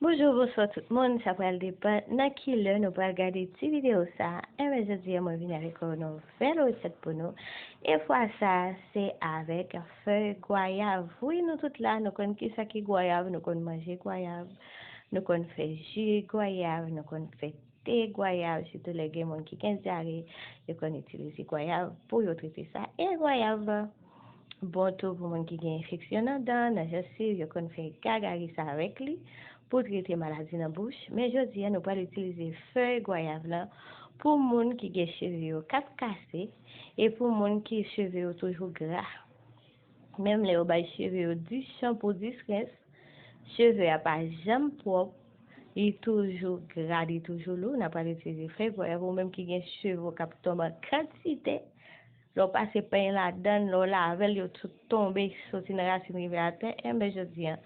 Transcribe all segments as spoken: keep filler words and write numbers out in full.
Bonjou, bonswa tout moun. Sa pral depann nan ki lè nou pral gade ti videyo sa. Enben, jodi a mwen vini avèk yon nouvèl resèt pou nou. E fwa sa, se avèk fèy gwayav. Wi, nou tout la, nou konn kisa ki gwayav, nou konn manje gwayav, nou konn fè ji gwayav, nou konn fè te gwayav, sitou lè gen moun ki gen dyare, yo konn itilize gwayav pou yo trete sa. E gwayav bon tou pou moun ki gen enfeksyon nan dan, nan jansiv, yo konn fè gagaris avèk li pou trete maladi nan bouch. Men jodi a, nou pral itilize fèy gwayav lan pou moun ki gen cheve yo k ap kase e pou moun ki cheve yo toujou gra. Menm lè yo bay cheve yo dis chanpou, dis rens, cheve a pa janm pwòp, li toujou gra, li toujou lou. N ap pral itilize fèy gwayav. Ou menm ki gen cheve w k ap tonbe an kantite, lè w pase peny ladan l, lè w lave l, yo tout tonbe, soti nan rasin rive atè, enben jodi a,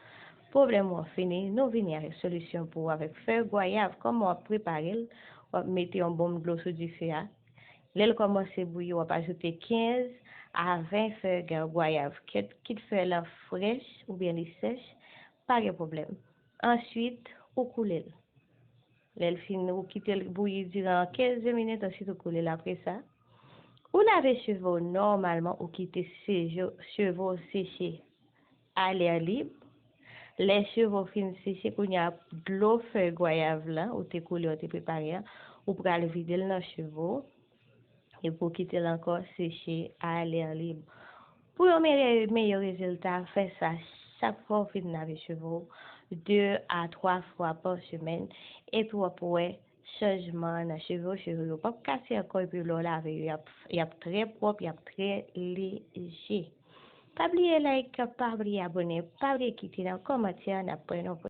pwoblèm ou an fini. Nou vini avèk solisyon pou ou avèk fèy gwayav. Kòman w ap prepare l? W ap mete yon bonm dlo sou dife a. Lè l kòmanse bouyi, w ap ajoute kenz a ven fèy gwayav, kit, kit fèy lan frèch oubyen li sèch, pa gen pwoblèm. Answit, ou koule l. Lè l fin, ou kite l bouyi diran kenz minit, answit ou koule l apre sa. Ou lave cheve w nòmalman, ou kite seje, cheve w seche a lè lib. Lè cheve w fin seche, kounye a dlo fèy gwayav lan ou te koule, ou te prepare an, ou pral vide l nan cheve w. Epi w kite l ankò seche a lè lib. Pou yon meyè, meyè rezilta, fè sa chak fwa w fin lave cheve w, de a twa fwa pa semèn, epi w ap wè chanjman nan cheve w. Cheve yo p ap kase ankò, epi lè w lave yo, y ap, y ap trè pwòp, y ap trè leje. Pa bliye like, pa bliye abòne, pa bliye kite nan kòmantè, n ap pran yon